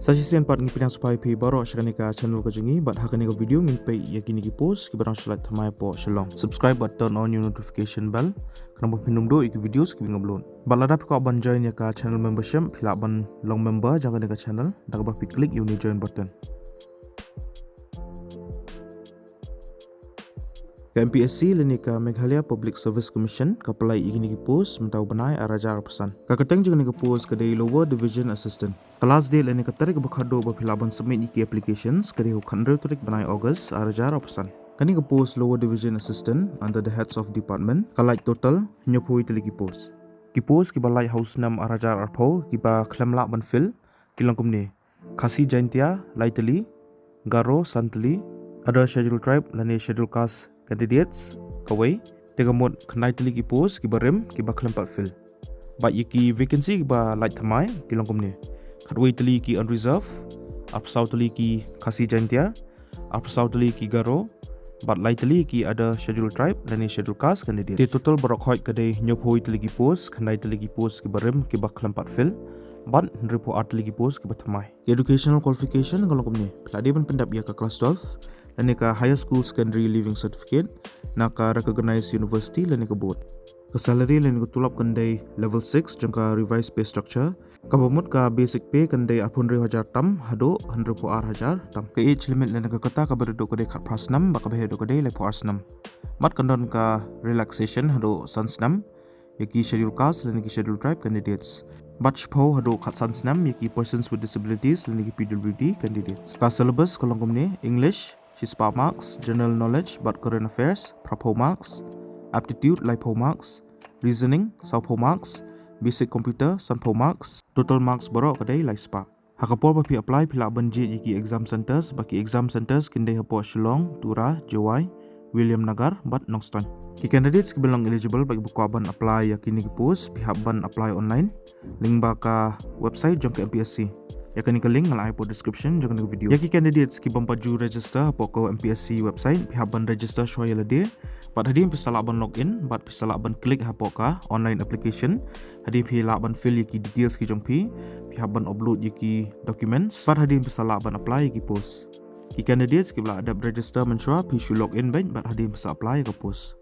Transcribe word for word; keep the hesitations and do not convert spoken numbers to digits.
Sa shisien pat ngi pdiang sngewbha ïa phi baroh sha kane ka channel ka jong ngi, bad ha kane ka video ngin peit ïa kine ki post kiba dang shu lait thymmai hapoh Shillong. Subscribe bad turn on ïa u notification bell khnang ba phin ym duh ïa ki videos kiba ngi upload. Bad lada phi kwah ban join ïa ka channel membership, phi lah ban long member jong kane ka channel da kaba phi click ïa une u join button. Ka M P S C lane ka Meghalaya Public Service Commission ka pynlait ïa kine ki post mynta u bnai ar hajar arphew san. Ka kyrteng jong kane ka post ka dei Lower Division Assistant. Ka last date lane ka tarik ba khatduh ba phi lah ban submit ïa ki applications ka dei ha u khathynriew tarik bnai August ar hajar arphew san. Kane ka post Lower Division Assistant under the heads of department ka lait total hynñiewphew tylli ki post. Ki post kiba lait ha u snem ar hajar arphew kiba khlem lah ban fill ki long kumne: Khasi Jaintia lai tylli, Garo san tylli, other scheduled tribe lane scheduled caste candidates kawei. Te ka mut khyndai tylli ki post kiba rim kiba khlem pat fill. Bad ïa ki vacancy kiba lait thymmai ki long kumne: khatwei tylli ki unreserved, arphew saw tylli ki Khasi Jaintia, arphew saw tylli ki Garo, bad lai tylli ki other scheduled tribe lane scheduled caste candidate. Te total baroh khoit ka dei hynñiewphew tylli ki post, khyndai tylli ki post kiba rim kiba khlem pat fill, bad hynriewphew ar tylli ki post kiba thymmai. Ki educational qualification ka long kumne: phi la dei ban pyndep ïa ka class twelve lane ka Higher School Secondary Leaving Certificate na ka recognized university lane ka board. Ka salary lane ka tulop kan dei level six jong ka revised pay structure, kaba mut ka basic pay kan dei arphew hynriew hajar tam haduh hynriewphew ar hajar tam. Ka age limit lane ka kata kaba rit haduh ka dei khatphra snem bad kaba heh haduh ka dei laiphew ar snem. Bad kan don ka relaxation haduh san snem ïa ki scheduled caste lane ki scheduled tribe candidates. Bad shiphew haduh khatsan snem ïa ki persons with disabilities lane ki P W D candidates. Ka syllabus ka long kumne: English shispah marks, general knowledge bad current affairs phraphew marks, aptitude laiphew marks, reasoning sawphew marks, basic computer sanphew marks, total marks baroh ka dei laispah. Ha ka por ba phi apply phi lah ban jied ïa ki exam centres, bad ki exam centres kin dei hapoh Shillong, Tura, Jowai, Williamnagar bad Nongstoiñ. Ki candidates kiba long eligible bad kiba kwah ban apply ïa kine ki post, phi hap ban apply online lyngba ka website jong ka M P S C. Ïa kane ka link nga la ai hapoh description jong kane ka video. Ïa ki candidates ki bym pat ju register hapoh ka M P S C website, phi hap ban register shuwa ïa lade. Bad hadien phi sa lah ban log in bad phi sa lah ban click hapoh ka online application. Hadien phi lah ban fill ïa ki details ki jong phi, phi hap ban upload ïa ki documents, bad hadien phi sa lah ban apply ïa ki post. Ki candidates kiba la dep register mynshuwa, phi shu log in beit bad hadien phi sa apply ïa ka post.